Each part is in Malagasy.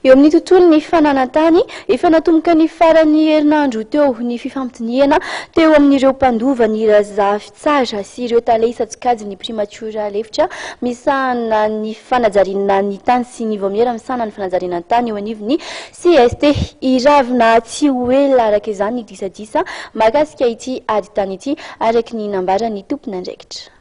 Eo amin'ny tontolon'ny fananan-tany, efa natomboka ny faran'ny herinandro teo ny fifampidinihana teo amin'ireo mpandova ny Razafitsara sy ireo tale isan-tsokajin'ny Primatiora lefitra misahana ny fanajariana ny tany sy ny vaomiera misahana ny fanajariana ny tany eo anivon'ny cst. Hiravina tsy ho ela araka izany ny disadisa mahakasika ity ady tany ity, araka ny nambaran'ny tompon'andraikitra.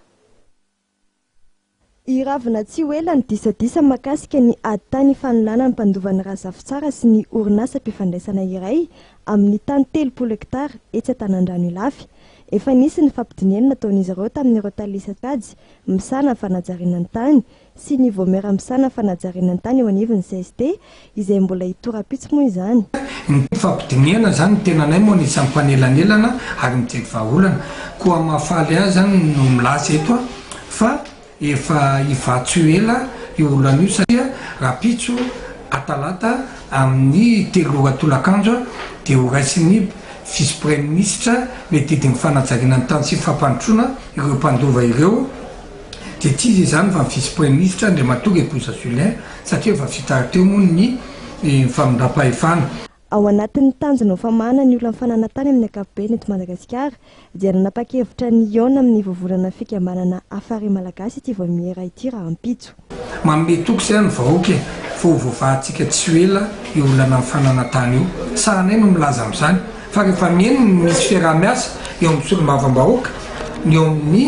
Hiravina tsy ho ela ny disadisa mahakasika ny ady tany ifanolanan'ny mpandova ny Razafitsara sy ny orinasam-pifandraisana iray amin'ny tany 30 hektara etsy Antanandrano Ilafy. Efa nisy ny fampidinihana nataon'izy ireo tamin'ireo tale isan-kajy misahana ny fanajariana ny tany sy ny vaomiera misahana ny fanajariana ny tany eo anivon'ny cst izay mbola hitora-pitsy moa izany. Ny fampidinihana izany, ny tenanay moa anisan'ny mpanelanelana ary mijery vahaolana. Koa mahafaly ahy izany no milaza eto fa efa hivaha tsy ho ela io olana io satria rahampitso atalata amin'ny 3 ora tolakandro dia ho raisin'ny vice praiminisitra miadidy ny fanajariana ny tany sy fampandrosoana ireo mpandova ireo dia tsy iza izany fa ny vice praiminisitra Andriamatoa Reboza Julien satria efa vita rahateo moa ny famindram-pahefana. Ao anatin'ny tanjona ho famahana ny olan'ny fananan-tany amin'ny ankapobeny eto Madagasikara dia nanapa-kevitra ny hihaona amin'ny vovonana fikambanana Hafari Malagasy ity vaomiera ity rahampitso. Manome toky izay ny vahoaka e, fa ho voavahantsika tsy ho ela io olana amin'ny fananan-tany io. Sahanay no milaza amin'izany, fa rehefa mihaino ny misy fiaraha-miasa eo amin'ny solombavambahoaka, ny eo amin'ny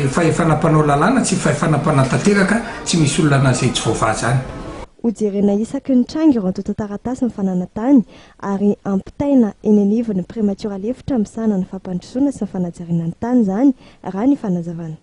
fahefana mpanao lalàna sy fahefana mpanatanteraka, tsy misy olana izay tsy voavaha izany. Hojerena isaky ny tranga ireo antontan-taratasy ny fananan-tany ary hampitaina eny anivon'ny prematiora lefitra misahana ny fampandrosoana sy ny fanajariana ny tany izany, raha ny fanazavana.